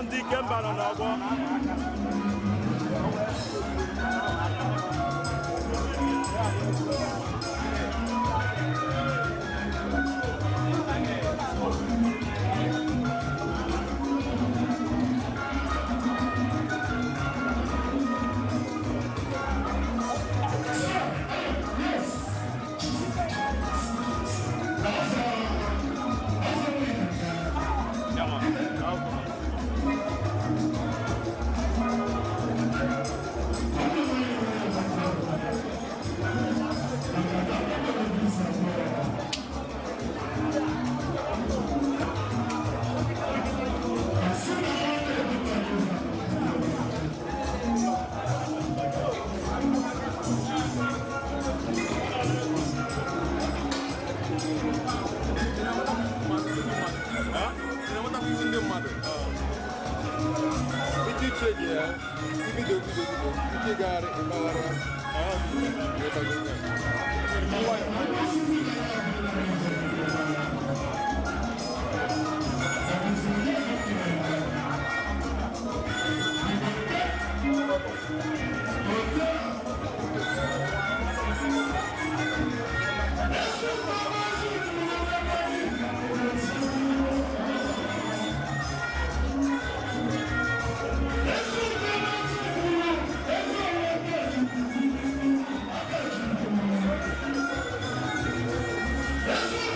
Ndị Ikemba nọ n'ọgbọ. Yes!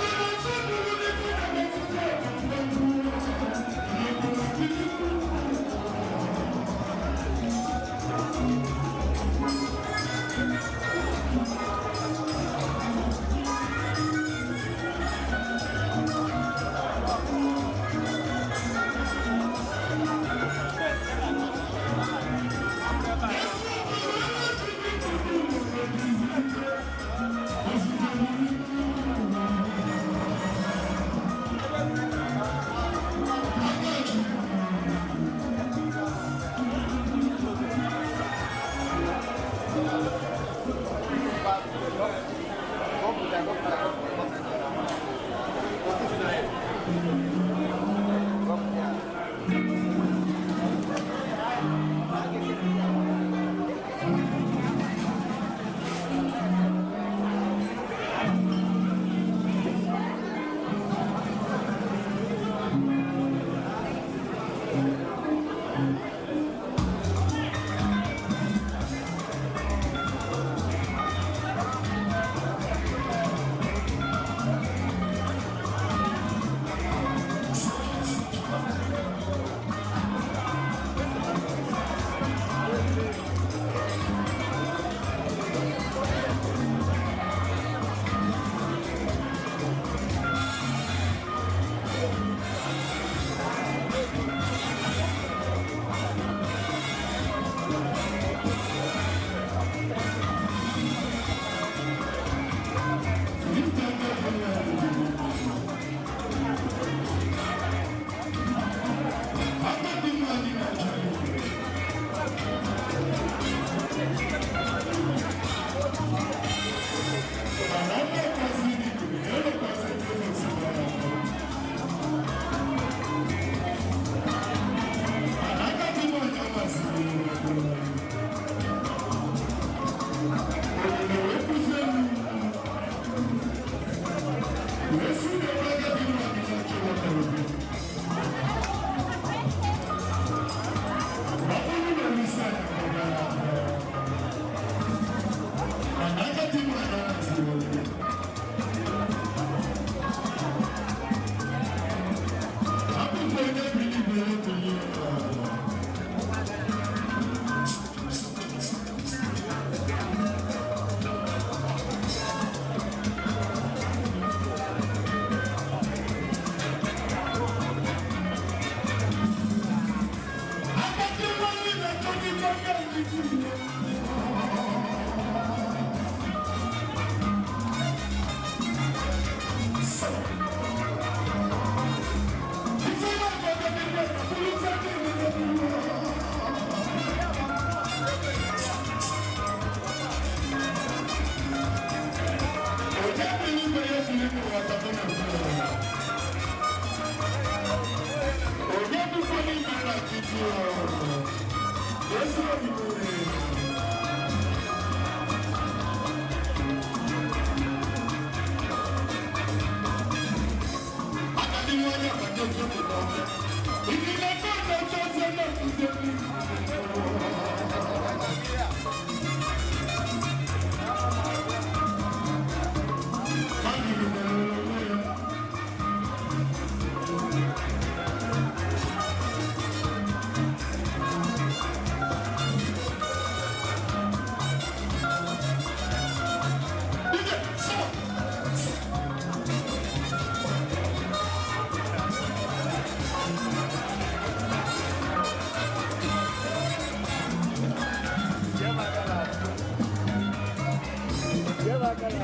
You're welcome.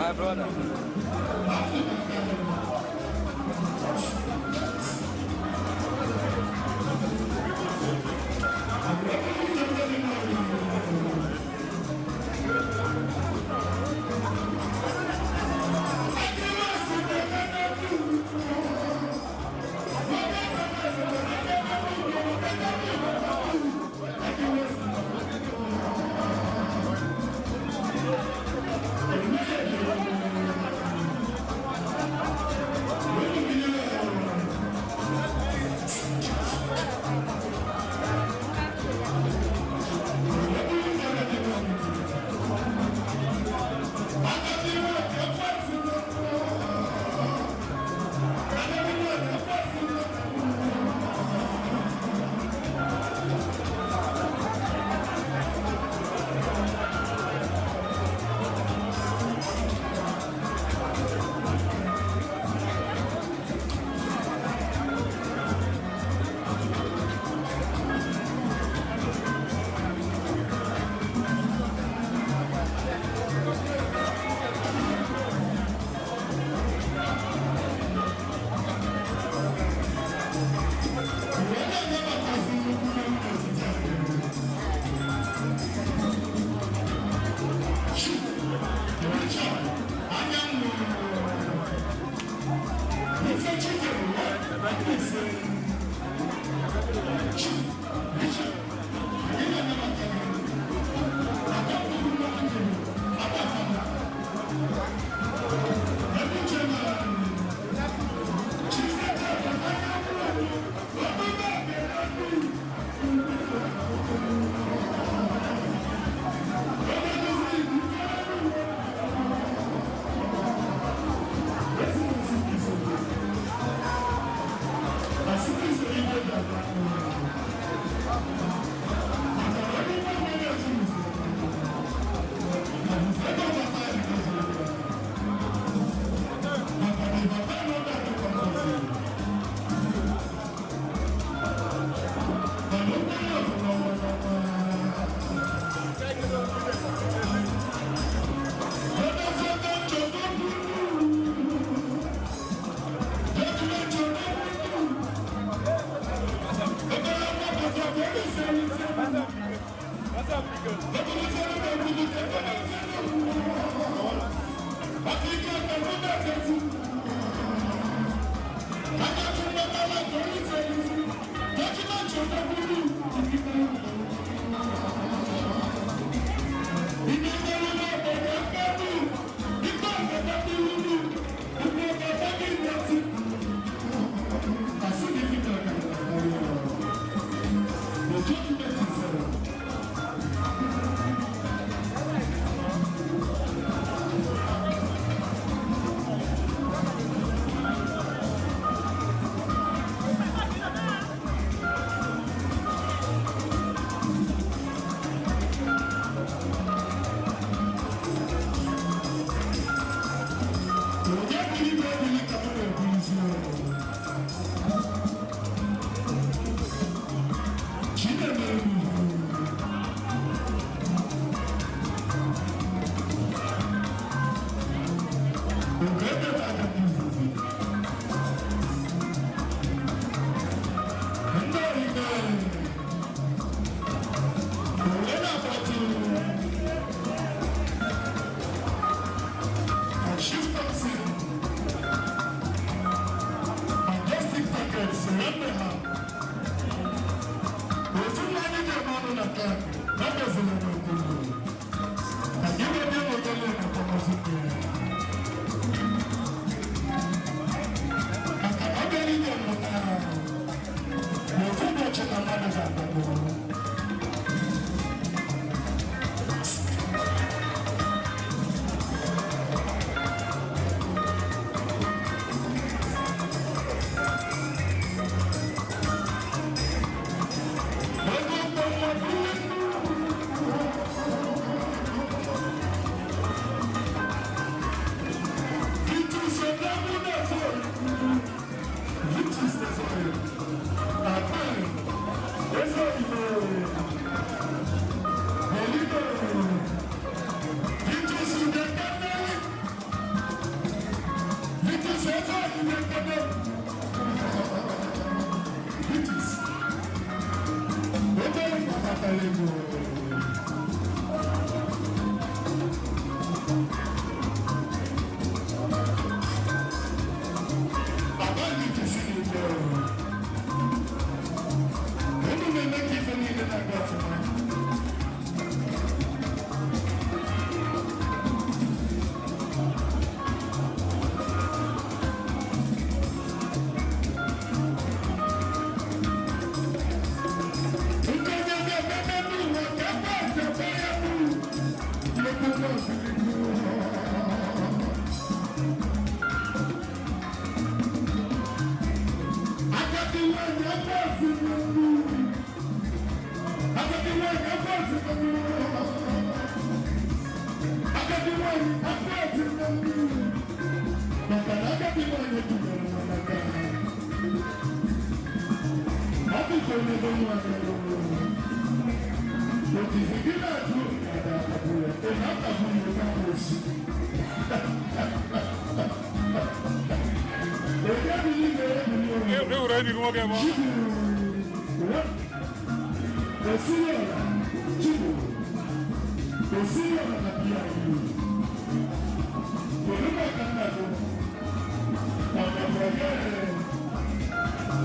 My brother.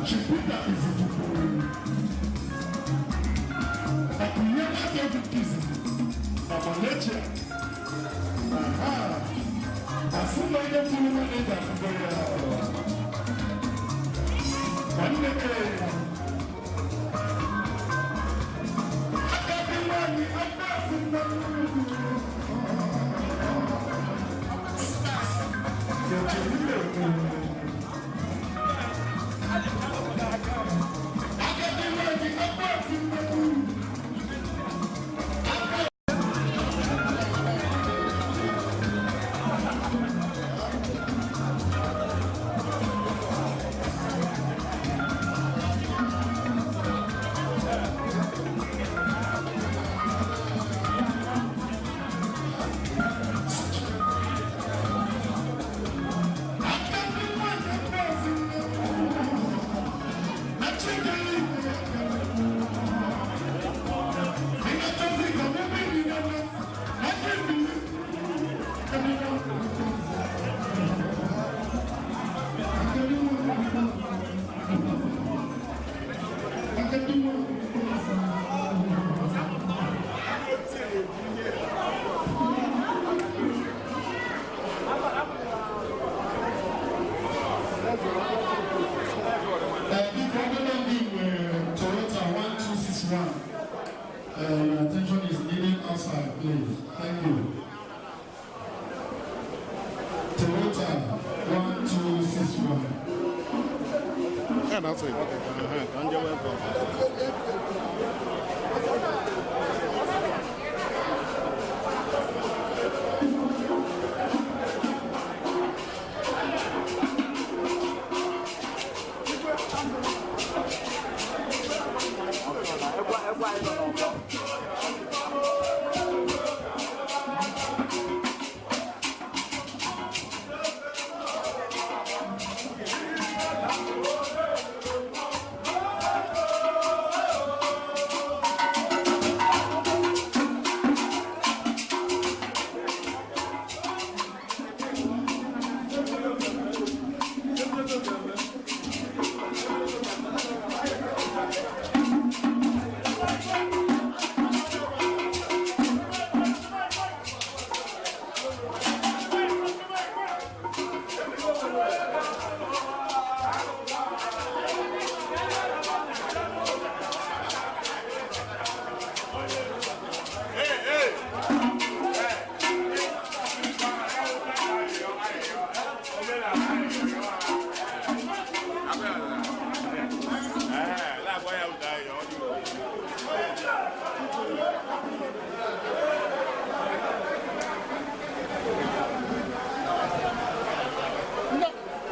Chief Peter Izuchukwu. Akunye aka egwu nke izizi na Malaysia. Aha. Asị na onye furu nwanne ga-afụgo ya. Nwanne ee. Agadi nwanyị aka asị na nnukwu. Agadi nwanyị aka asị na nnukwu. Agadi nwanyị aka asị na nnukwu. Na Chineke igwe ya kere. Ị na-achọzi ka mụ mmiri ya na aka mmiri. Agadi nwanyị aka. Agadi nwanyị aka. Biko, obere ndị nwere Toyota 1261. Your attention is needed outside, please. Thank you. Toyota 1261. Yeah, that's it. Okay. Ka nje welcome.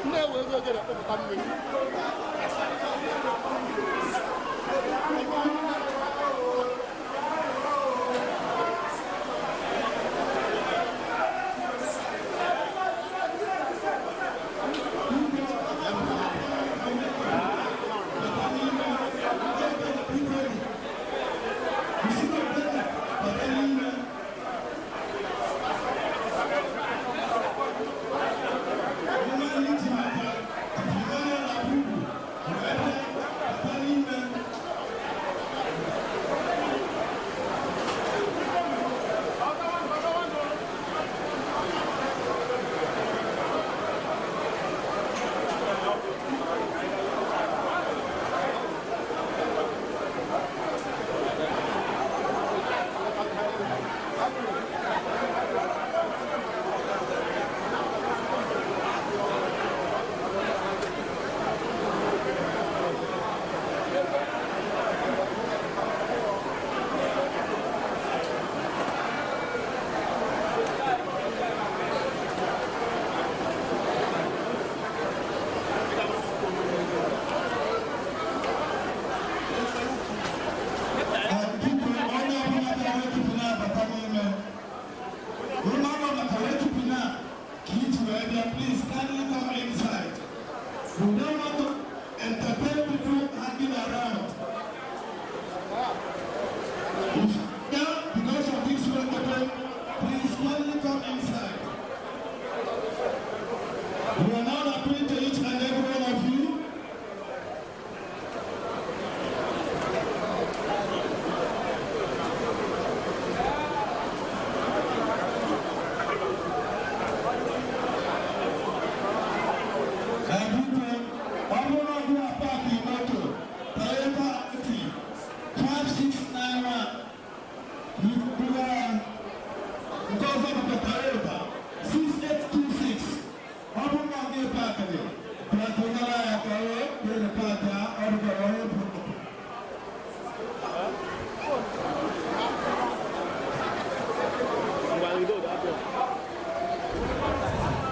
Na-ewe ego ejere kpụpụta mmiri. Park ya ọrụ gara onye bụ.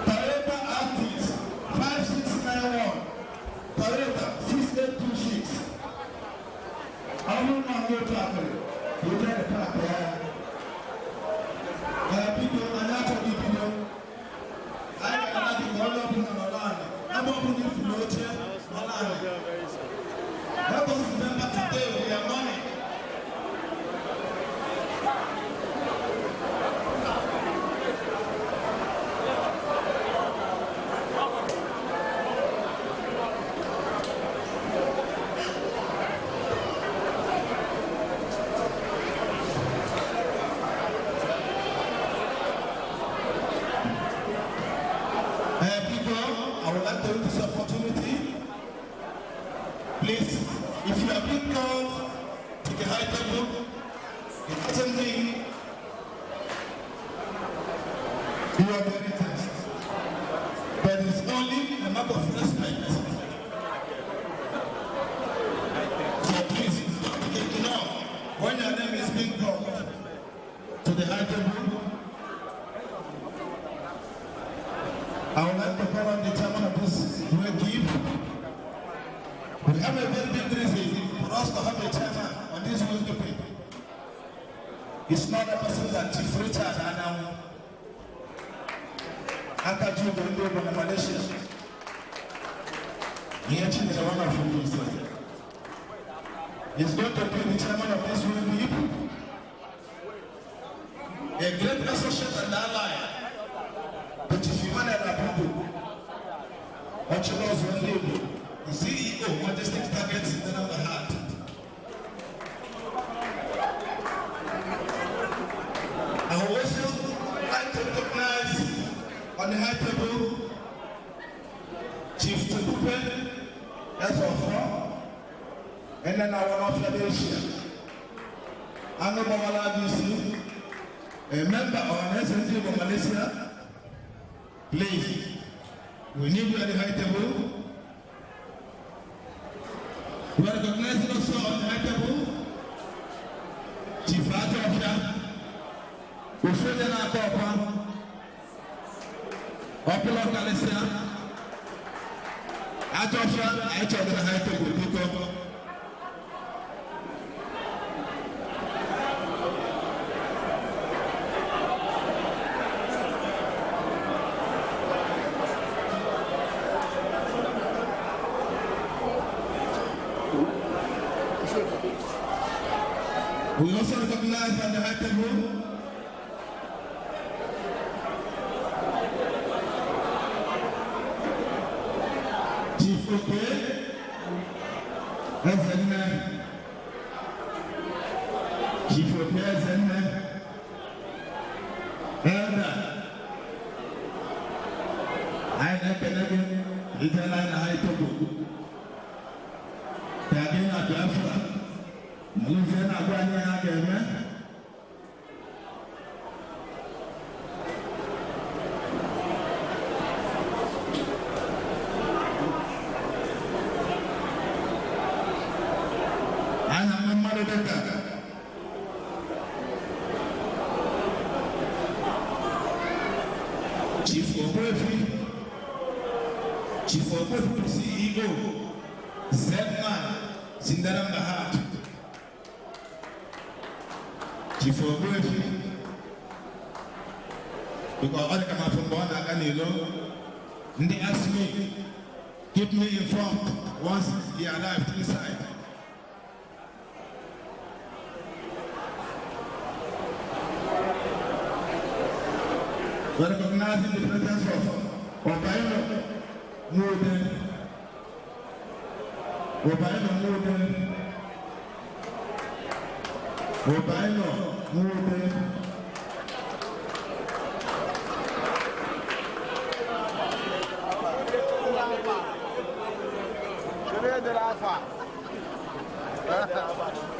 Toyota Altis 5691, Toyota 6826. Ọ bụrụ na ndị otu akịrị, ijere park ya. Ee, biko, anyị achọghị ibido. Anyị ga-ana gị ka onye ọbụla nọrọ ala. Ebe ọbụla ifuru oche, nọrọ ala. Let us remember, today we are mourning. People, I would like to use this opportunity. Please, if you have been called to the high table, the name, you are very test. But it's only a matter of respect. So please, don't ignore when your name is being called to the high table. I would like to call on the chairman of this great gift. We have a very big reason for us to have a chairman on this wake. It's not a person that Chief Richard Anam Akachu Gondo na Malaysia. He actually is one of you. He's going to be the chairman of this great gift. A great associate and ally to Chief Emmanuel Abubu, Ochilos Wendigo, the CEO, Majestic Targets in the Heart. I would also like to recognize on the high table Chief Tukupe Esofo, and then our Asia. Angobawala DC, a member of an SNG of Malaysia. Please, we need you at the high table. We are recognizing also on the high table Chief Atofia, Ofeja na-akọ ọkwa, Ọpụlọ karịsịa, Ajọfịa, anyị chọrọ na high table, biko. We also recognize on the high table Chief Oke Ezenne, Chief Oke Ezenne, Elder. Anyị na-ekele gị ijela anyị na high table. Ka gị na Biafra malụzie na-agwa anyị ha ga-eme. Anyị na-ama mmadụ dịka Chief Ogbuefi, Chief Ogbuefi, CEO, Zman Sindaram Bahat. Chief Ogbuefi, biko, ọ dị ka ma afọ mgbe ọ na-aga n'ilo ndị ask me, keep me informed once he arrived inside. We're recognizing the presence of Obaino Nwode. Obaino Nwode. Obaino Nwode.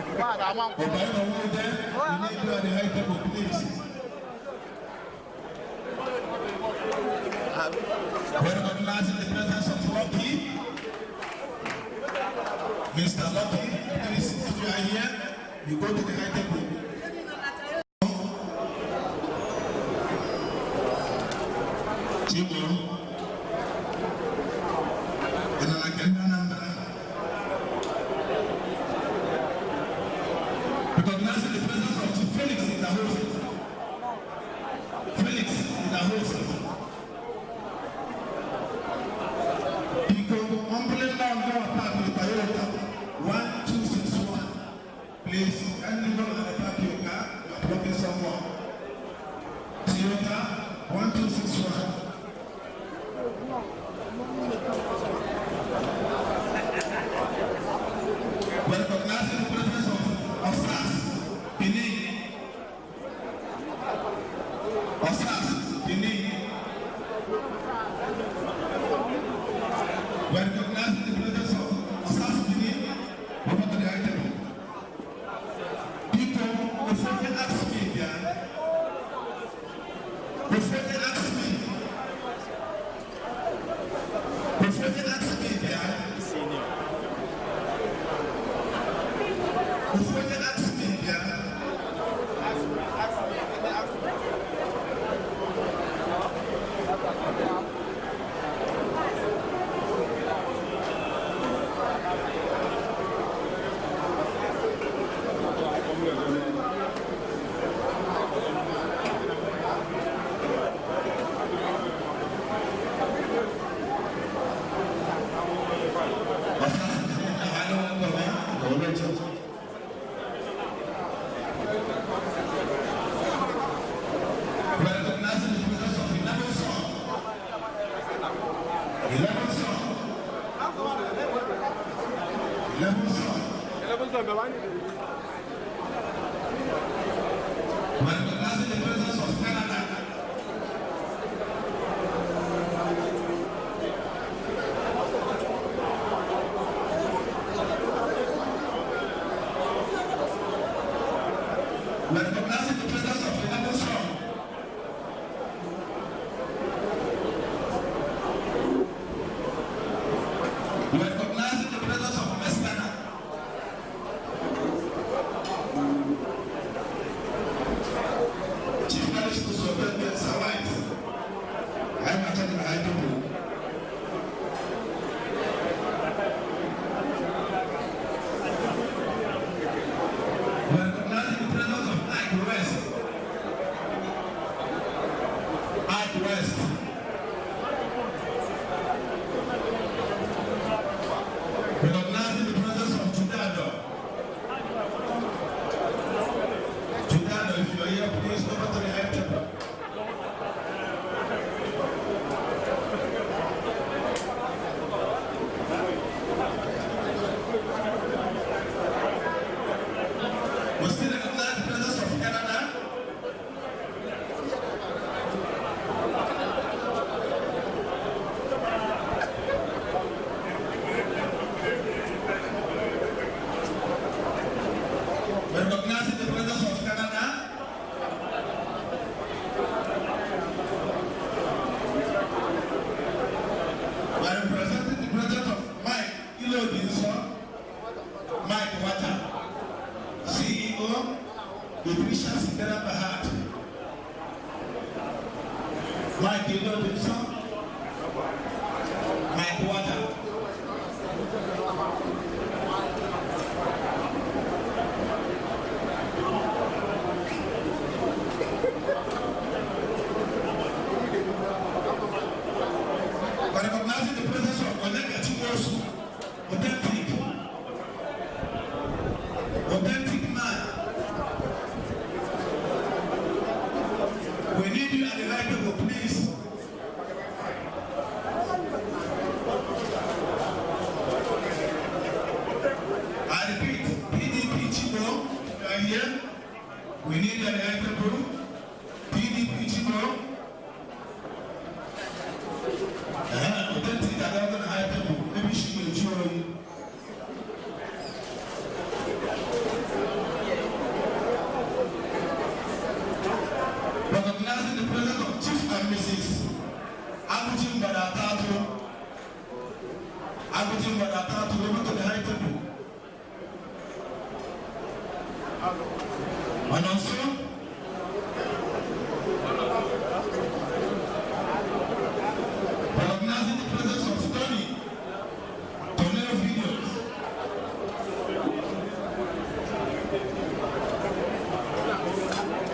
Obaino Nwode, we need you at the high table, please. We're recognizing the presence of Rocky. Mr. Lucky, please, if you are here, you go to the high table. Chimo, ị nọ na nke ndị Anambra? Recognizing the presence of Chief Felix Idahosa. Felix Idahosa. Biko, humbly now go park with Toyota 1261. Please, kindly go and park your car. You are blocking someone. Toyota 1261. We are recognizing the presence of Osas Benin. Osas Benin. We are recognizing the presence of Osas Benin. Over to the high table. People, before they ask me, yeah. Before they ask me. Before they ask me, yeah. Before they ask me, yeah. Ask me, ask me. Osas Benin, I don't want to go. We are recognizing the presence of 11 son. 11 son. 11 son. We are recognizing the presence of Canada. We are recognizing the presence of 11 son. We are recognizing the presence of Mestana. Chief Parish Usobe Sir White. I am attending the high table. We are recognizing the presence of Ike West. Ike West. Recognizing the presence of Judado. Judado, if you are here, please over to the high table. We still recognize the presence of Canada. We recognize the presence of Canada. We are representing the presence of Mike Ilodinso, Mike Wata, CEO, Nutrition Sindera Bahad. Mike Ilodinso, Mike Wata. By recognizing the presence of Onyeka Chimosu, authentic, authentic man. We need you at the right table, please. I repeat, PDP Chimo, you are here. We need you at the right table. PDP Chimo. Authentic Agagan high table. Maybe she will show you. Recognizing the presence of Chief and Mrs. Aguji Mbadatatu. Aguji Mbadatatu, over to the high table. Ọ nọ nso? Recognizing the presence of Tony, Tornado Videos.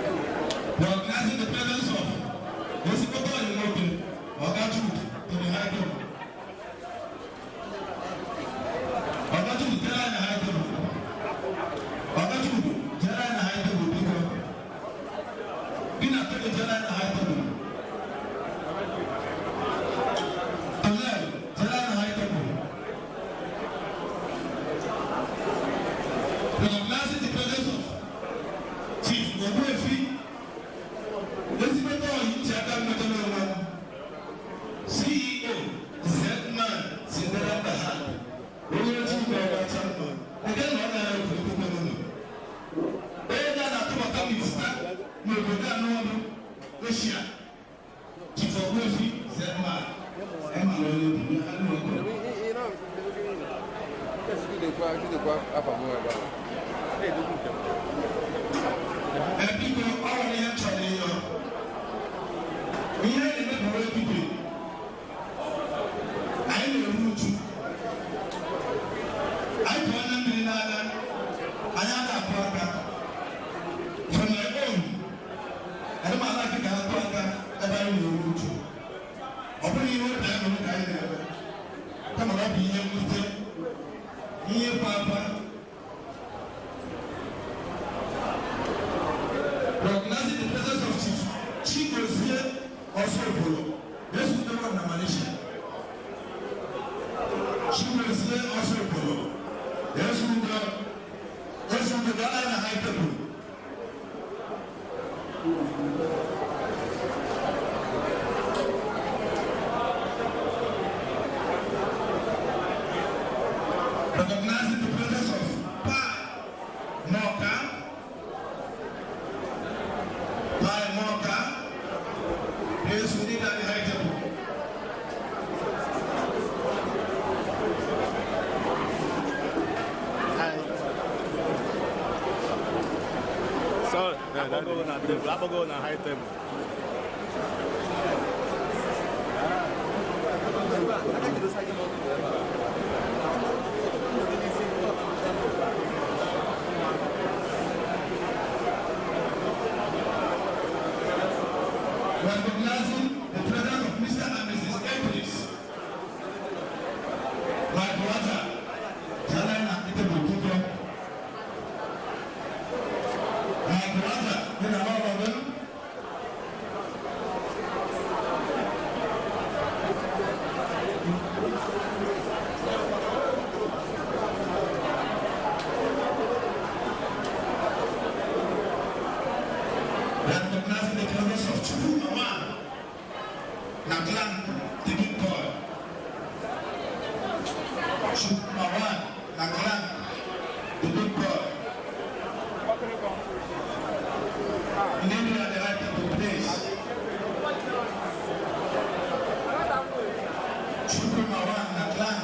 Recognizing the presence of Ezigbote ọyị nwoke, Oga Jude, to the high table. Oga Jude, jere anyị na high table. Oga Jude, jere anyị na high table, biko. Gị na Tony jere anyị na high table. Tonel, jere anyị na high table. Recognizing the presence of Chief Ogbuefi, ezigbote ọyị ntị aka mmetụrụ onwe m, CEO Zman Cinderella Bahad, onye otu igwe ọgacha mma, eke na ọ gara obodo n'ụlọ. Onye ga na-atụbata mista n'obodo a n'ọrụ Asia, Chief Ogbuefi Zman, ema na onye obodo ya n'obodo. Biko, ọ nwere ihe m chọrọ ịyọ. Ihe na-emepụrụ ebibiri, anyị na-eru uju. Anyị pụọ na mmiri n'anya, anyị a na-akụ aka. For my own, adị m ala ka akụ aka ebe anyị na-eru uju. Ọ bụrụ ihe obi aṅụrị ka anyị na-eme, kama na ọ bụ ihe mwute, ihe ịkwa akwa. Recognizing the presence of Chief Chigozie Osobolo, Yesu Ndewon na Malaysia. Chigozie Osobolo, Yesu Ndo, Yesu Ndo gara na high table. Recognizing the presence of Pa Moka, Pa Moka, please, we need at the high table. Sorry, akpọgo na table, akpọgo na high table. Recognizing the presence of Mr. and Mrs. Idris. My brother, Jalena Itebukuko. My brother, in all of them. Recognizing the presence of Chukwu Mama, Naglan, the big boy. Chukwu Mama, Naglan, the big boy. Name at the right of the place. Chukwu Mama, Naglan.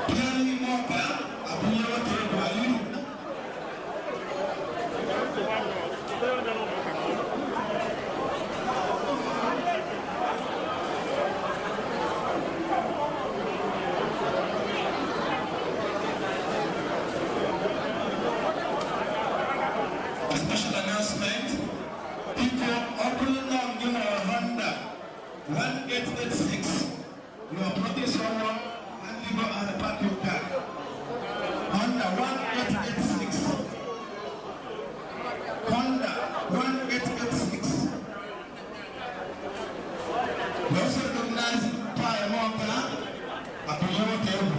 Pierre Moka, Abuya Tebu, A special announcement. People, open now, you know, Honda 1886. You are blocking someone and you go and park your car. Honda 1886. Honda 1886. We also recognize Pai Moka, Abuya Tebu.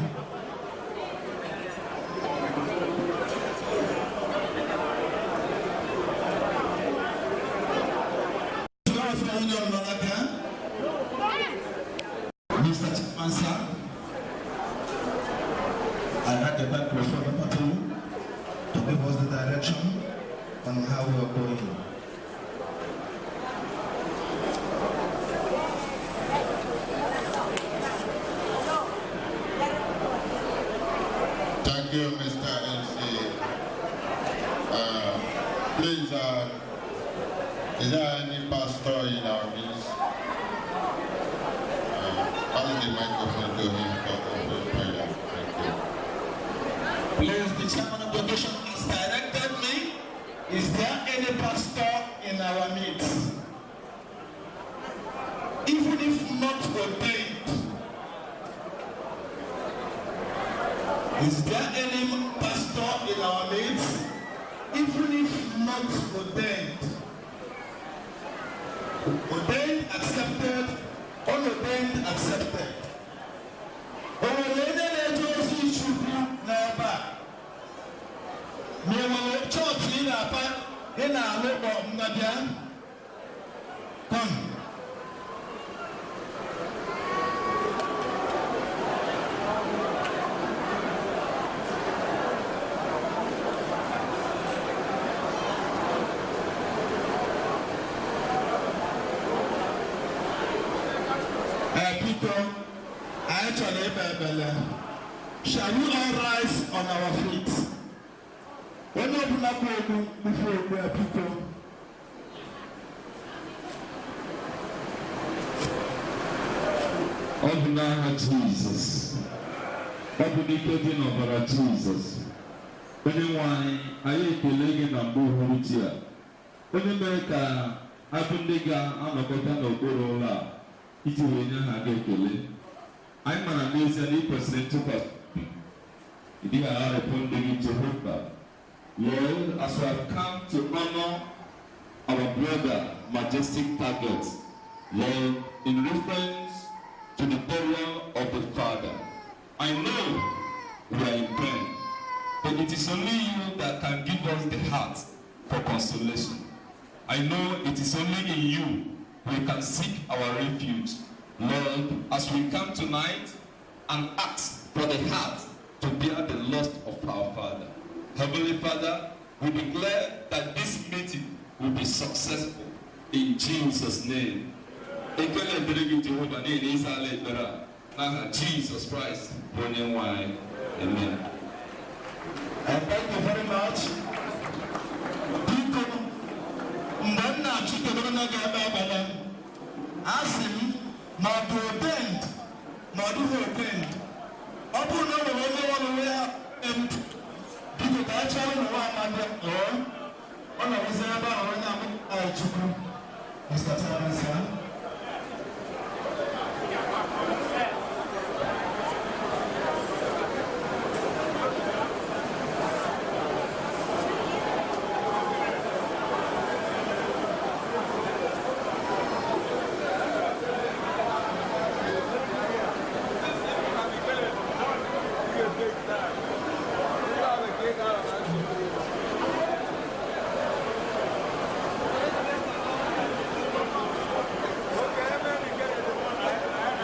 how we are going. Thank you, Mr. MC. Please, is there any pastor in our midst? Pass the microphone to him for open prayer. Thank you. Please, the chairman of the occasion has directed me. Is there any pastor in our midst? Even if not ordained, is there any pastor in our midst? Even if not ordained. Ordained, accepted, unordained, accepted. O nwere onye na-eje ozi Chukwu n'ebe a? Ma ị nwere chọọchị ị na-apa ị na-alụ kpọ nnabịa? Come. Ee, biko, anyị chọrọ ikpe ekpele. Shall we all rise on our feet? Onye ọbụla kpu okpu kpufu okpu ya, biko. Ọ bụ n'aha Jizọs, ọ bụ n'ike dị n'ọbara Jizọs. Onye nwe anyị, anyị ekele gị na mgbe uhuruchi a, onye mere ka abụ ndị ga-anọkọta n'okpuru ụlọ a iji wee nye ha gị ekele. Anyị mara n'ezie na ị kwesịrị ntụkwasị obi, ị dịghị agharịpụ ndị gị, Jehova. Lord, as we have come to honor our brother, Majestic Target, Lord, in reference to the burial of the father, I know we are in pain, but it is only you that can give us the heart for consolation. I know it is only in you we can seek our refuge. Lord, as we come tonight and ask for the heart to bear the loss of our father. Heavenly Father, we declare that this meeting will be successful in Jesus' name. Ekele dịrị gị, Jehova, n'ihi na ịzala ekpere a. N'aha Jizọs Kraịst bụ onye nwe anyị. Amen. And thank you very much. Biko, mgbe m na-achịkedoro na ga-ebe ekpele, asị m ma ọ dị ordained ma ọ dịghị ordained. Ọ bụrụ na o nwere onye nwere onwe ya ordained, biko ka a chọrọ n'ụwa amadị ọ ọ nọrọzi ebe ahụ onye amụta Chukwu. Mr. Chairman, sir.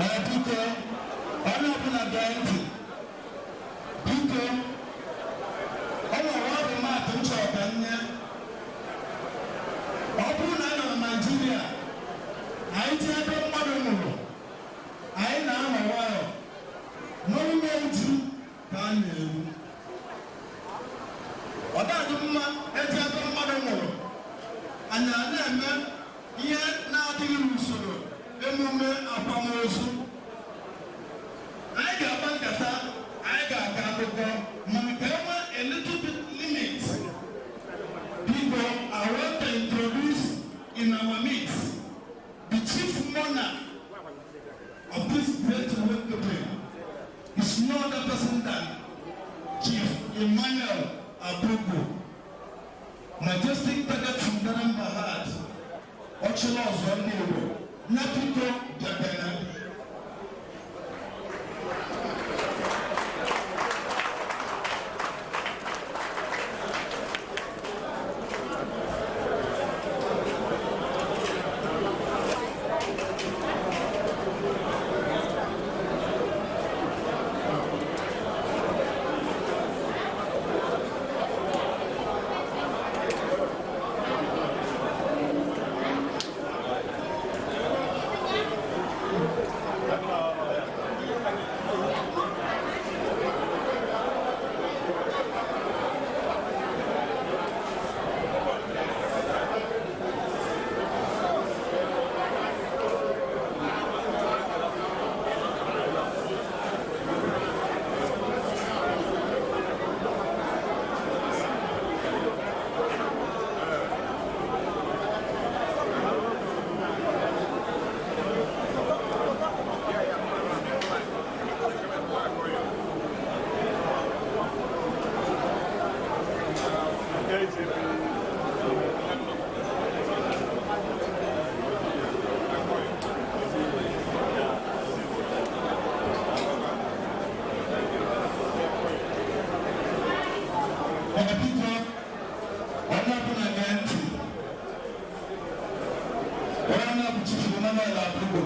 Ee, biko, onye ọbụla gee ntị. Biko, ọ nwere ọrụ maatụ m chọrọ ka m nye. Ọ bụrụ na anyị nọ na Naịjirịa, anyị ji ebe mmadụ nwụrụ, anyị na-anọ nwayọ n'ime uju ka a na-eru. Ọ dadị mma eji ebe mmadụ nwụrụ, anyị a na-eme ihe na-adịghị n'usoro emume akwamozu. Anyị ga-agba nkata, anyị ga-aga akụkọ, mana ka enwe a little bit limit. Biko, I want to introduce in our midst the chief mourner of this great wake is no other person than Chief Emmanuel Abugu, Majestic Target from Daram Bahad, Ọchịla ọzọ ndị Igbo, na biko bịakene. Biko, onye ọbụla gee ntị. Onye na-abụ Chief Emmanuel Abugo.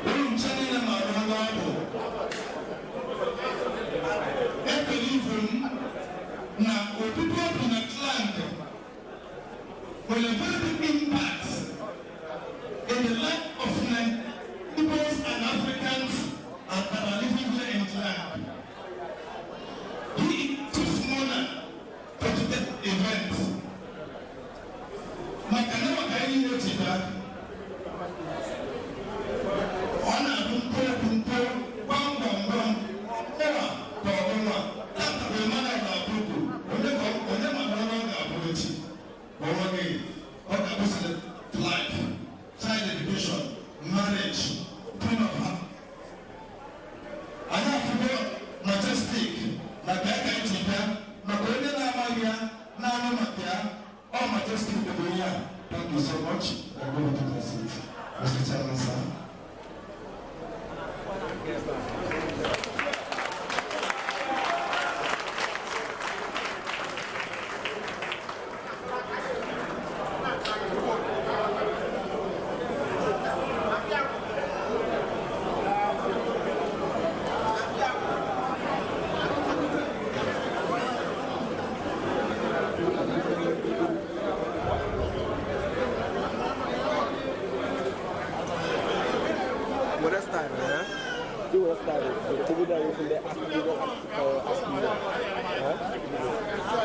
Uru nche niile maara onye ọ bụ. Ebelivu m na obibi obi na Klang nwere very big impact in the life of Igbos and Africans that are living here in Klang. He is chief mourner for today's event. Maka na maka anyị niile cheta, ọ na-abụ mkpụrụ mkpụrụ gwam gwam gwam ọnwa ka ọnwa tata bụ Emmanuel Abugu. Onye ka onye ma na ọ ga-abụ echi? Ọnwa gị ọ ga-abụ life, child education, marriage, queen of heart. Anyị afụgo Majestic na ka aka ntị bịa maka onye na-amaghị ya na-anụ maka ya. Ọ Majestic bụ onye a. Thank you so much and go to the seat, Mr. Chairman, sir. Were style, eh? Do were style. Obodo anyị kwule akụkọ akụkọ eh?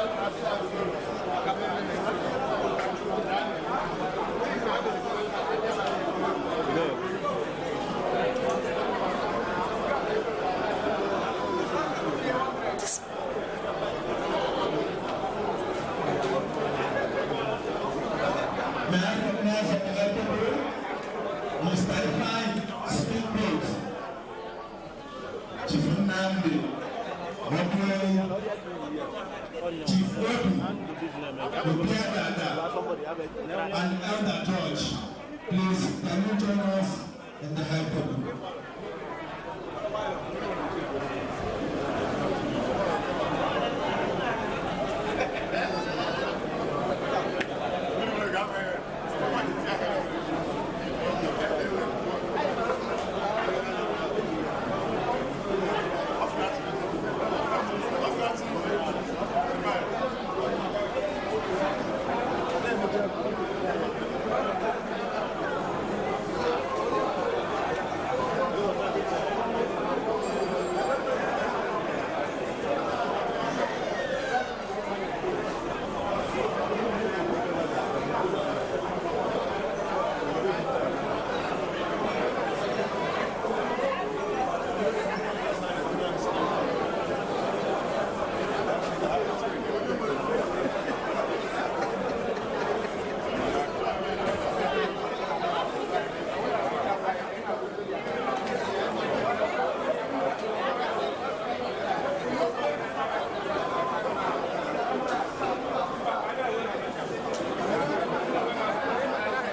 May I recognize the honorable Mr. Ifeanyi Speedboat, Chief Nnamdi Okwelu, Chief Obi Obiadada, and Elder George. Please, can you join us in the high table?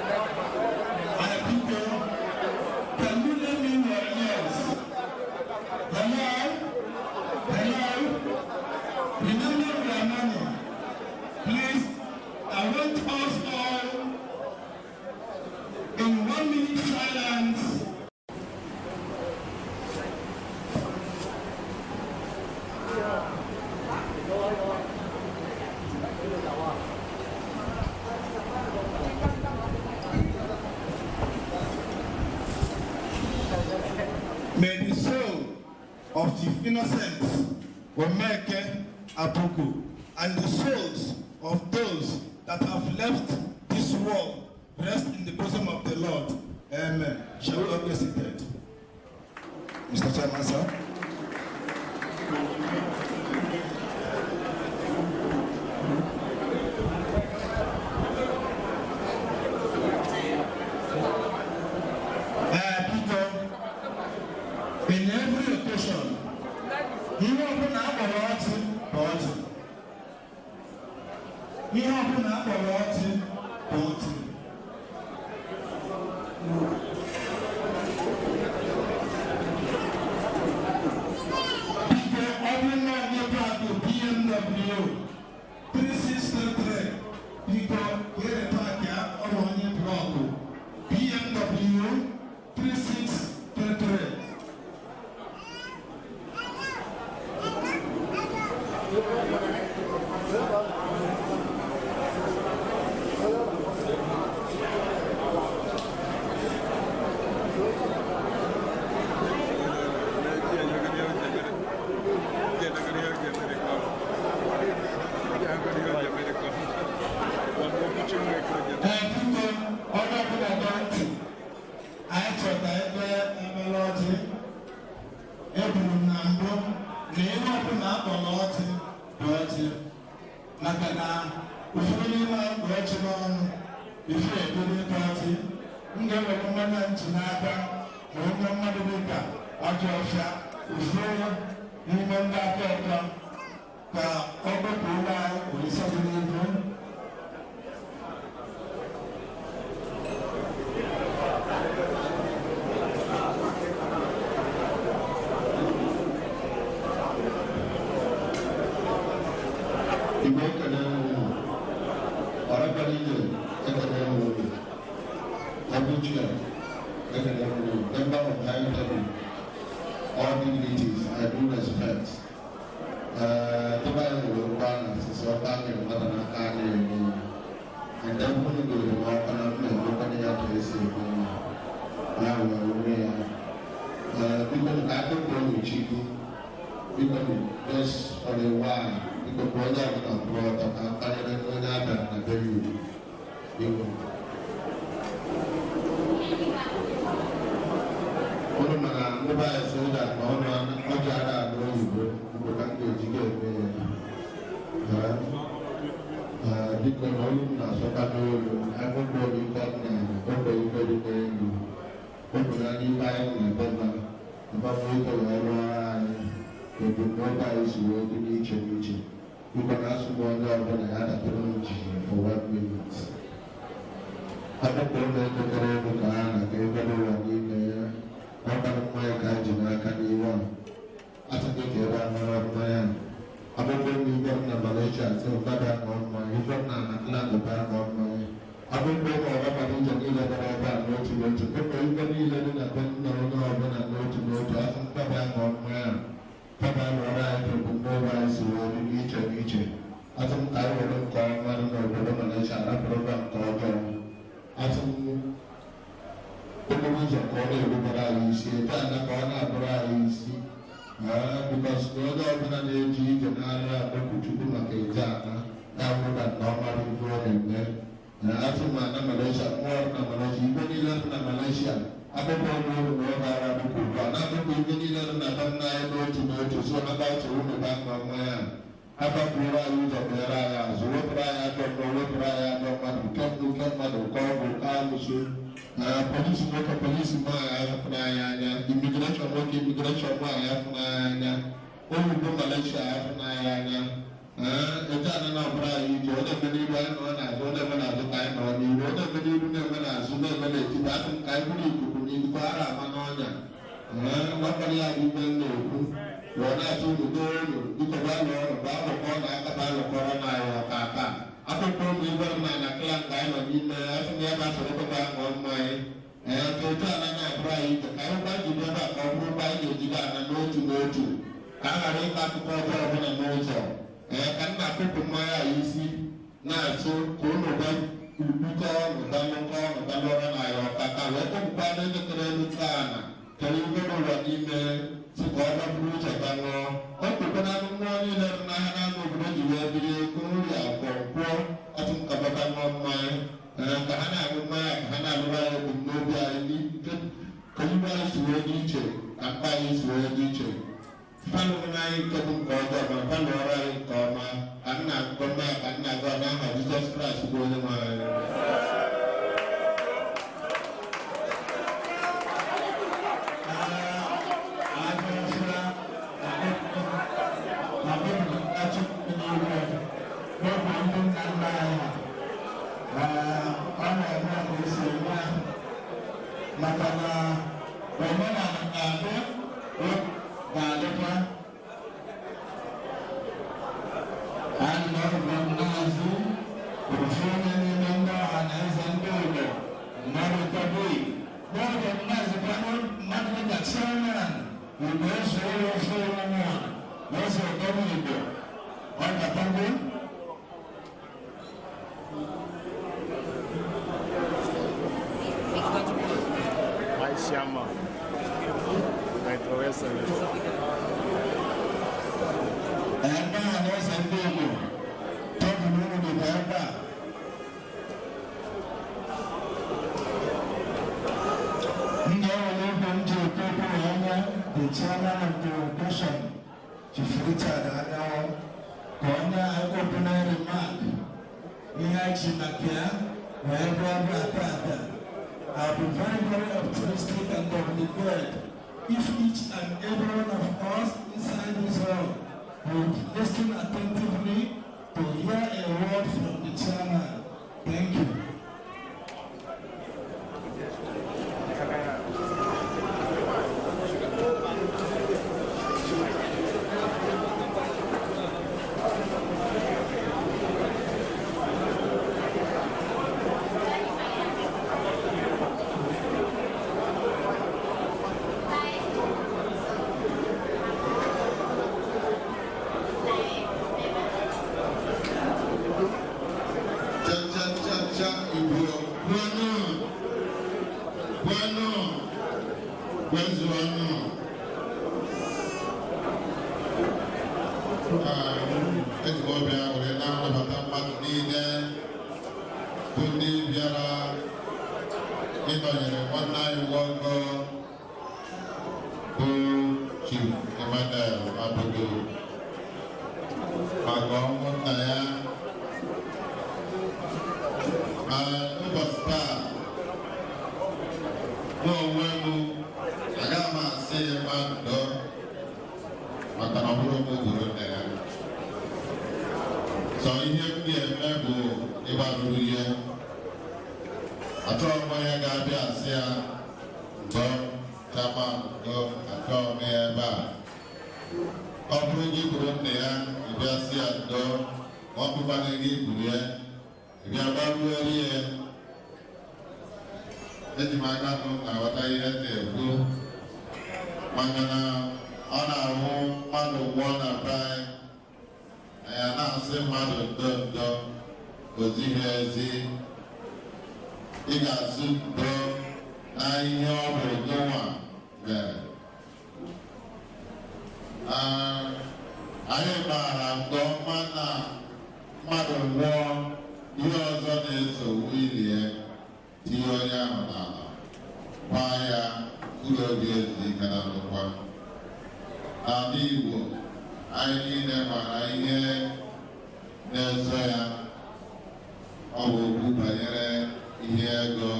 My people, can you lend me your ears? Hello? Hello? Remember we are money. Please, I want us all in 1 minute silence. May the soul of Chief Innocent Omeke Abuku and the souls of those that have left this world rest in the bosom of the Lord. Amen. Shall we all be seated? Mr. Chairman, sir. Biko, in every occasion, ihe ọbụla a kpọrọ ọjị bụ ọjị. Ihe ọbụla akpọrọ ọjị bụ ọjị. Biko, ọ bụrụ na onye paakị BMW 3633, biko gere paakị a, ọ bụ onye blọkụ BMW 3633. Ee, biko, onye ọbụla gee ntị, anyị chọrọ ka ebe emere ọjị. Eburu m na mbụ na ihe ọbụla akpọrọ ọjị bụ ọjị, maka na ụfọdụ n'ime anyị kpụ ọjị n'ọnụ ife ebido ịta ọjị. M ga-ewere mmanya nji n'aka ma onye mmadụ dịka ajọ ọfịa ụfọdụ n'ime ndị aka ọkọ ka ọ gbepụ ụlọ anyị olisa dị n'ihu. Igbo, ekele m unu. Ọrabara ije, ekele m unu. Abuja, ekele m unu. Member of high table, all dignities, I do respect. Ebe anyị nwere ụgbọ a na-asịsị ọka nyere mmadụ n'aka a na-eme ya. And then unu goro m ọka na m na-emekwana ya ka esi eme ya. Ya wee were ya. Biko, ka akụkọ unu chukwu. Biko, just for a while, biko, ka onye ọbụla kwụrụ ọtọ ka mkpanyere onye a bịara na be ya ugwu. Biko. Unu mana ndị be anyị sị na ọnụ ọjọ ara anụ oyibo mgbe ka m ga-eji ga-eme ya. Biko, na olu m na-asọka n'olu akụkọ ife m na ogbe ife dị n'elu. Obi na ife anyị na-ebe na mgbanwe wee rụọ anyị ebumnobi anyị si wee dị n'iche n'iche. Biko, na asụ m onye ọbụla ya datụrụ m ji for one minute. Akwụkwọ ụlọ ekpekere elu ka ha na-aga ebe n'ụwa niile ya. Ọkara mmanya ka ji n'aka n'iwu a. Asị gị ka ebe a ṅụrụ mmanya. Akwụkwọ m ibe m na Malaysia sị mmadụ aṅụọ mmanya, ife m na Anakland bụ aṅụọ mmanya. Akwụkwọ m ọgbakọrọ ije niile dara ebe a n'otu n'otu. Biko, ife niile dị na be nna onye ọbụla n'otu n'otu, asị mmadụ aṅụọ mmanya. Kama lụọrọ anyị ka ebumnobi anyị si wee dị n'iche n'iche. Asị m ka anyị were nke ọma dị n'obodo Malaysia arapụrụba nke ọjọọ. Asị m okporo ụzọ ka ọ na-erubere anyị isi, ebe ala ka ọ na-abụrụ anyị isi. Because na onye ọbụla na-eji ije n'ahịa akpọpụ Chukwu maka eje ana ya bụrụ na ọ mara ife ọ na-eme. Asị m ana Malaysia, mmụọ na Malaysia, ife niile dị na Malaysia, akwụkwọ ọnụ na ọ gara akwụkwọ ugbu a na-akwụkwọ ife niile dị na be nna anyị n'otu n'otu so ha gbatuo unu ba mma mmanya. Ha gbapụrụ anyị ụzọ, mere anyị azụ, wepụrụ anyị ajọ mmụọ, wepụrụ anyị ajọ mmadụ, nke mbụ nke mmadụ, nke ọgwụ, nke alụso. Polisi nwoke, polisi nwaanyị afụna anyị anya, immigration nwoke, immigration nwaanyị afụna anyị anya, oyibo Malaysia afụna anyị anya. Eje ana na-abụrụ anyị ije, ọ na-eme n'iru anyị nọ n'azụ, ọ na-eme n'azụ ka anyị nọ n'iru, ọ na-eme n'iru, na-eme n'azụ, na-eme n'etiti. Asị m ka anyị bụrụ ikuku n'ikuku ara ama n'ọnya. Nwakwara ya bụ ibe m na-ekwu wee na-atụ unu n'olu. Biko, gbalụ ọrụ bụ alụkọ na aka bụ alụkọrọ na anyị ọka aka. Akwụkwọ ụmụ ibe m na kla nke anyị nọ n'ime ya, asị m ya bụ asọrọ ebe aṅụọ mmanya. Ee, ka otu ala na-abụrụ anyị ije, ka anyị gwa jide ebe a ka ọ bụrụkwa anyị ga-ejide ala n'otu n'otu, ka a ghara ịkọ akụkọ ọjọọ ọbụla n'ụzọ. Ee, ka m na-akụpụ mmanya a isi na-asụ ka unu gwa bikọ ọnụ dalụkọ ọnụ dalụọrọ na ya ọka ka wee kpọpụkwa n'elekere elu taa na kere ibe n'ụwa n'ime si ka ọ gbapụrụ ụzọ ga ṅụọ. Ọ kpekwana anụ mmụọ niile dị n'ahịa n'anụ obodo ji wee biri ego nri afọ nkwụọ atụ m ka bata ṅụọ mmanya. Ee, ka ha na-aṅụ mmanya, ka ha na-alụrụ anyị ebumnobi anyị n'ike, ka ibe anyị si wee dị iche, ka mkpa anyị si wee dị iche. Falụrụ anyị nke bụ nke ọjọọ, ma falụọrọ anyị nke ọma. Ka m na-agụ mmanya, ka m na-agụ n'aha Jizọs Kraịst bụ onye nwe anyị. Ndị nna nna anyị. Maka na omenala ga-adị, ga-adịkwa. Anyị nọrọ n'azụ ofu onye n'ime ndị ọha na eze ndị Igbo mmadụ tabii n'oge mmazi mmadụ dịka chairman Igbo eze ụlọ ofe onwe na eze ọdọm Igbo ọ batago. Vice Chairman, Nitro Excellence. Ebe a na eze ndị Igbo tebụl unu dịkwa ebe a. Ndị ọrụ ugbo m ji ekwu okwu na onye the chairman of the occasion, Chief Richard Anyanwụ, ka onye opening remark ihe ji maka ya wee bịa ebe a tata. I'll be very, very optimistic and obligated if each and every one of us inside this hall would listen attentively to hear a word from the chairman. Thank you. Cha cha cha cha, Igbo kwenu, kwenu, kwezuonụ. Eji m obi aṅụrị na-anabata mmadụ niile bụ ndị bịara ịnọnyere nwanne anyị nwoke bụ Chief Emmanuel Abudu maka ọnwụ nna ya. Ma ụbọchị taa, mụ onwe m agaghị m asị ya mmadụ, maka na ọ bụrụ m gburu nne ya. Sọ ihe m ga-eme bụ ịgbarụrụ ihe. Achọghị m onye ga-abịa asị ya ndo, chairman, ndo. Achọghị m ya ebe a. Ọ bụrụ gị gburu nne ya, ị bịa sị ya ndo, ma ọ bụkwanụ gị gburu ya, ị bịa gbaruere ya. Eji m aka m na-aghọta ihe m na-ekwu, maka na ọ na-ahụ mmadụ nwụọ na be anyị, anyị a na-asị mmadụ ndo ndo. O zighị ezi. Ị ga-asị ndo na ihe ọ bụ gịnwa mere. Anyị maara nke ọma na mmadụ nwụọ, ihe ọzọ na-eso ilie, tinye onye ahụ n'ala, kwaa ya, mkpụrụ obi ezu ike na ndokwa. N'ala Igbo anyị niile maara ihe na-eso ya. Ọ bụ okwu banyere ihe ego.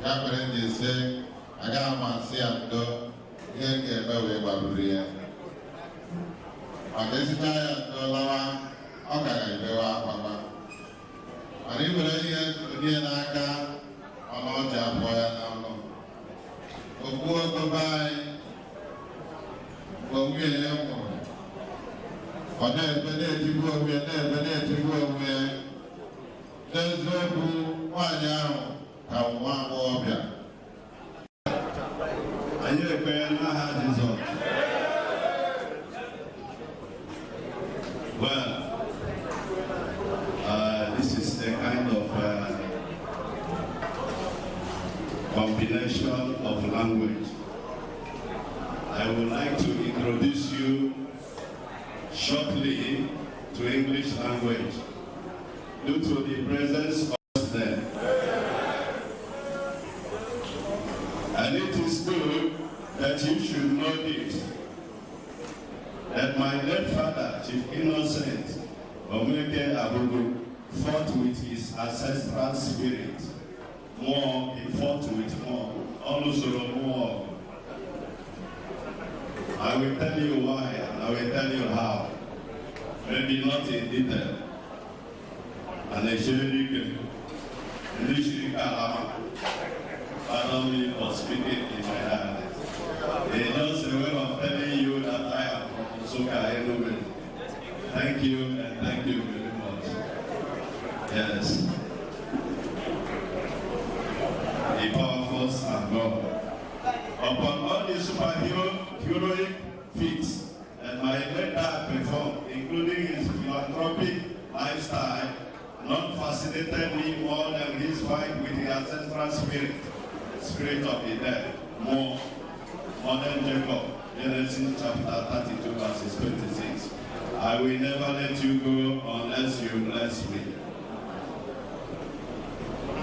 Ya mere m ji sị agaghị m asị ya ndo. Ihe m ga-eme wee gbaruru ya, maka ezigbo ya ndo lawa, ọ gara ebewe akwa. Mana ị were ihe onye n'aka, ọnụ ọchị abụọ ya n'ọnụ. Okwu ogobe anyị, mgbe nwunye ya nwụrụ, ọ na-ebe na-etigbu onwe ya, na-ebe na-etigbu onwe ya. N'eziokwu, nwaanyị ahụ ka nwa agbọghọbịa. Anyị ekpere n'aha Jizọs. Well, this is a kind of combination of language. I would like to introduce you shortly to English language due to the presence of them. And it is good that you should know this, that my late father, Chief Innocent Omeke Abudu, fought with his ancestral spirit. More, he fought with more, also more. I will tell you why, and I will tell you how. Maybe not in detail. And I share ndị shiri ka alama. Pardon me for speaking in my dialect. It's just a way of telling you that I am from Nsukka, Enugu. Thank you, and thank you very much. Yes. The powerfuls are gone. Upon all the superhero heroic feats that my late dad performed, including his philanthropic lifestyle, none fascinated me more than his fight with the ancestral spirit, spirit of the dead, more modern Jacob, Genesis chapter 32, verses 26. "I will never let you go unless you bless me."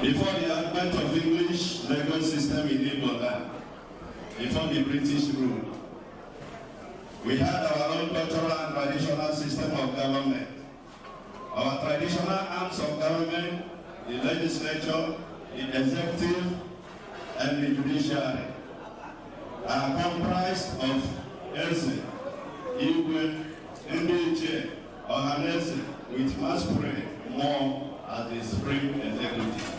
Before the advent of English legal system in Igbo land, before the British rule, we had our own cultural and traditional system of government. Our traditional arms of government, the legislature, the executive, and the judiciary, are comprised of Eze, Igwe, Ndị Ichie, Ohanaeze, with masquerade more as the supreme executive.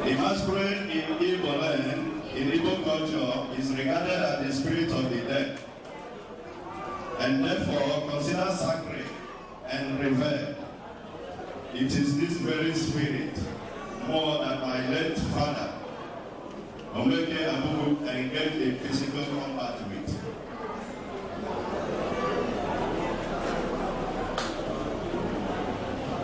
The masquerade in Igbo land, in Igbo culture, is regarded as the spirit of the dead, and therefore considered sacred and revered. It is this very spirit, more than my late father, Omeke Abugu, engaged in physical combat with.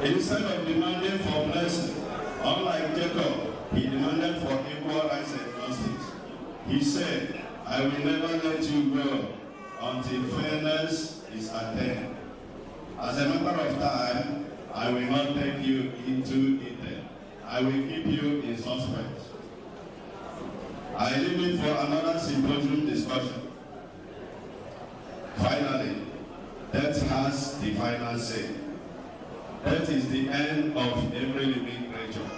Instead of demanding for blessing, unlike Jacob, he demanded for equal rights and justice. He said, "I will never let you go until fairness is attained. As a matter of time, I will not take you into detail. I will keep you in suspense. I leave it for another symposium discussion." Finally, death has the final say. Death is the end of every living creature.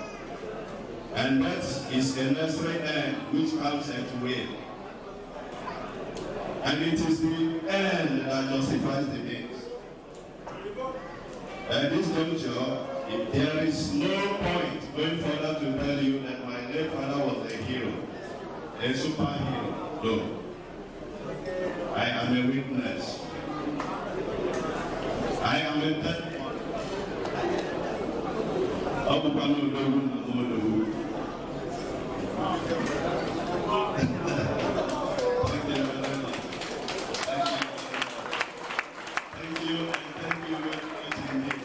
And death is a necessary end which comes at will. And it is the end that justifies the means. At this juncture, if there is no point going further to tell you that my late father was a hero, a superhero. No. I am a witness. I am a testimony. Ọ bụkwa n'odogwu na n'odogwu. Thank you very much. Thank you, and thank you very much indeed.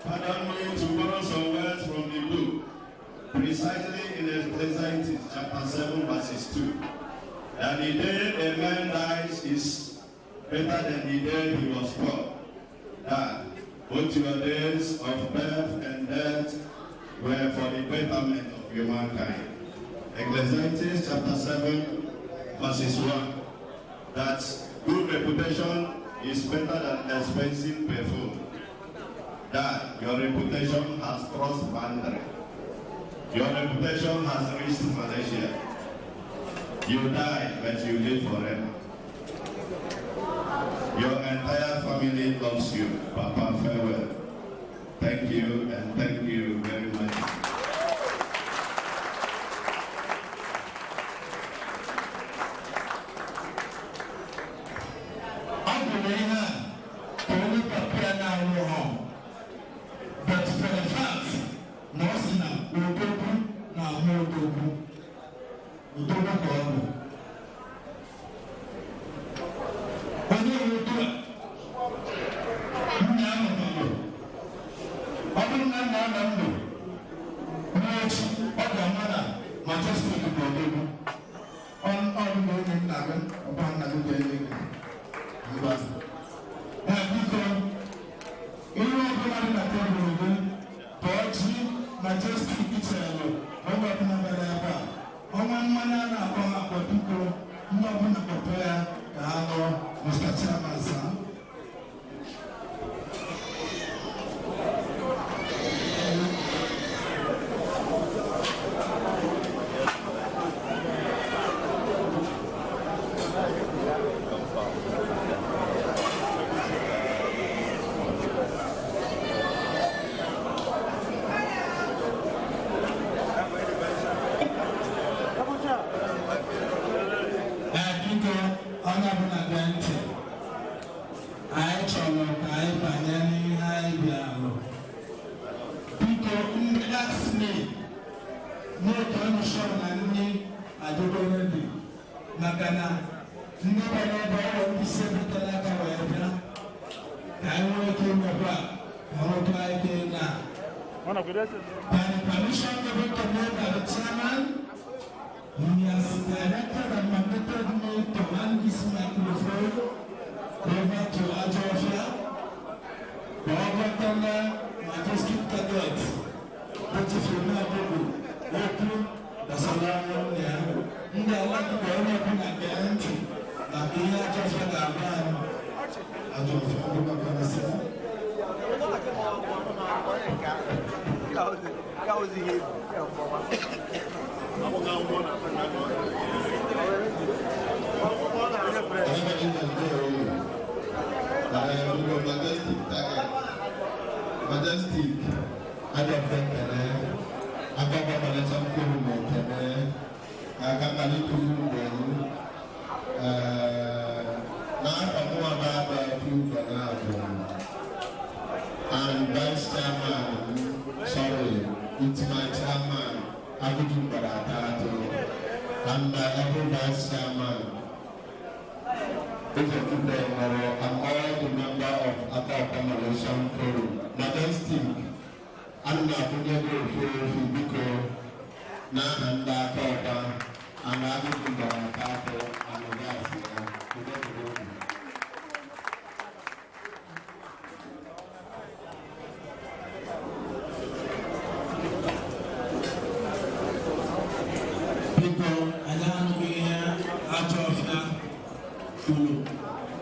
Pardon me to borrow some words from the book, precisely in Ecclesiastes chapter 7, verses 2. That the day a man dies is better than the day he was born. That both your days of birth and death were for the betterment of humankind. Ecclesiastes chapter 7, verses 1. That good reputation is better than expensive perfume. That your reputation has crossed boundary. Your reputation has reached Malaysia. You die, but you live forever. Your entire family loves you. Papa, farewell. Thank you, and thank you very much. Ọ bụ na ihe a ka onye papa ya na-arụ ha, but for the fact na ọ sị na odogwu na-ahụ odogwu, odogwu ka ọ bụ onye otu a nna ahụ nọrọ. Ọ bụrụ na nna nọ ndụ ruo echi, ọ ga-ama na Majestic bụ odogwu. Ọ bụ na onye nna gị ọba nna gị ga-enye gị mba ya. Biko, ihe ọbụla dị na tebụl gị bụ ọjị Majestic chelụ. Oge ọbụla bịara ebe a, ọnwa mmanya a na-akpọ ha akpọ, biko, ndị ọbụla kpọpụ ya ka ha ṅụọ. Mr. Chairman, sir. Chọrọ ka anyị banye n'ihe anyị bịarụ. Biko, ndị asị na-eke ọnụ sure na nri adịgo ready, maka na ndị bịara ebe ọrụ ndị si ebutela aka wee bịa ka anyị nwee ike imekwa ọrụtụ anyị na. By the permission given to me by the chairman, he has directed and mandated me to hand this microphone over to Ajofia, the Overtender Majestic Target, Chief Abugu, okwu gbasara ọrụ ya. Ndị alakụba, onye ọbụla gee ntị maka ihe Ajofia ga-agwa anyị. Ajofia, ndị makarịsịa. Ka ozi ihe ebu, ya ọfụma. Agbụghị akwụkwọ na Onye press. Anybody can go. Majestic Target. Majestic. Ajọfẹ kẹlẹ. Agbagba Malaysia Forum kẹlẹ. Aka malite ugbo. N'afọ mụnwa na-aba efi ụzọ na-abụ. And vice chairman, sorry, it's my chairman, Abuju Baratato, and my able vice chairman, Ụzọchukwu Emoro, and all the member of Akọkọ Malaysian Forum. Majestic, ana m akwụnye gị ofu ofu, biko, n'aha ndị aka ọba, and Abuju Baratato, and Ogasị ya. Udo dịrị unu. Biko, anyị anụghị ihe Ajọfịa kwuru.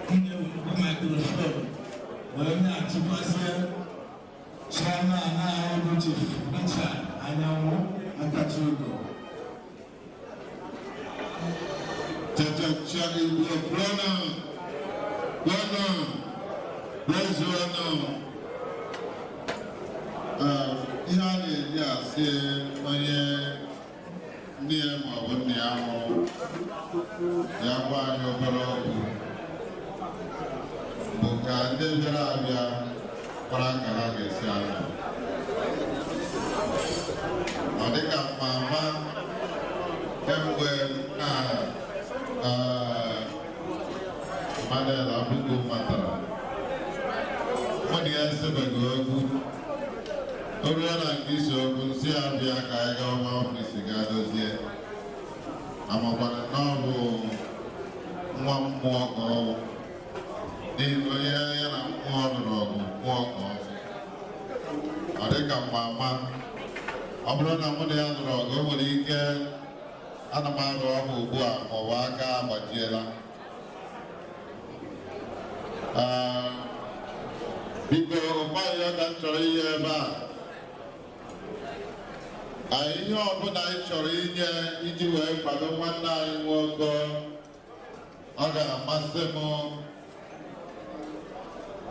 M na-ewekwa microphone wee na-achịkwazie chairman anyị bụ Chief Richard Anyanwụ Akachiugo. Chacha Igbo kwenu, kwenu, kwezuonu. Ihe a na-eji asị onye nne ya ma ọ bụ nna ya nwụrụ ya gwa anyị obere okwu bụ ka ndị bịara abịa mara ka ha ga-esi anọ. Ọ dịka mama kemgbe na Emmanuel Abugu matara mụ na ya esebeghị okwu. O ruo na nke isi okwu nsị ya bịa ka anyị gawa n'office gaa dozie, amakwana na ọ bụ nwa mmụọ ka ọ bụ, n'ihi na onye ya na mmụọ nụrụ ọgụ, mmụọ ka ọ bụ. Ọ dịka mama, ọ bụrụ na mụ na ya nụrụ ọgụ, o nwere ike ana m arụ ọgwụ ugbu a ma ọ bụ aka agbajiela. Ee, biko, ụkpaghị ka m chọrọ inye ebe a anyị, ihe ọbụla anyị chọrọ inye iji wee kwado nwanne anyị nwoke, ọ ga-amasị m,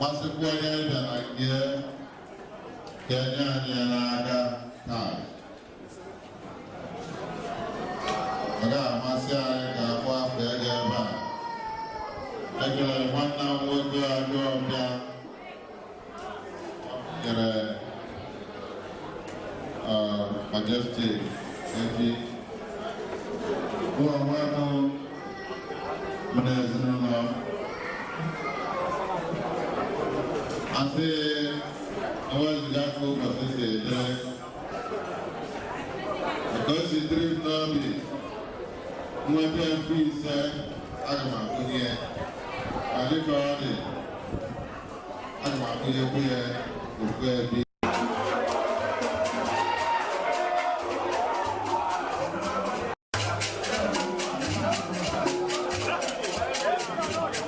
masịkwa onye bịa na nke ka enye anyị ya n'aka taa. Ọ ga-amasị anyị ka akpọ afọ ego ebe a. Ekelere nwanne m nwoke Ajọbịa nyere Majestic efi. Mụ onwe m, mụ na ezinụlọ m, asị eweziga ka ụbọchị si ejere ka o si dịrị m n'obi nweta efi 5, aga m akwụnye ya. Ma dịka ọ dị, aga m akwụnyekwu ya ofu efi.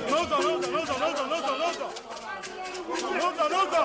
N'ụzọ, n'ụzọ, n'ụzọ, n'ụzọ, n'ụzọ, n'ụzọ, n'ụzọ, n'ụzọ.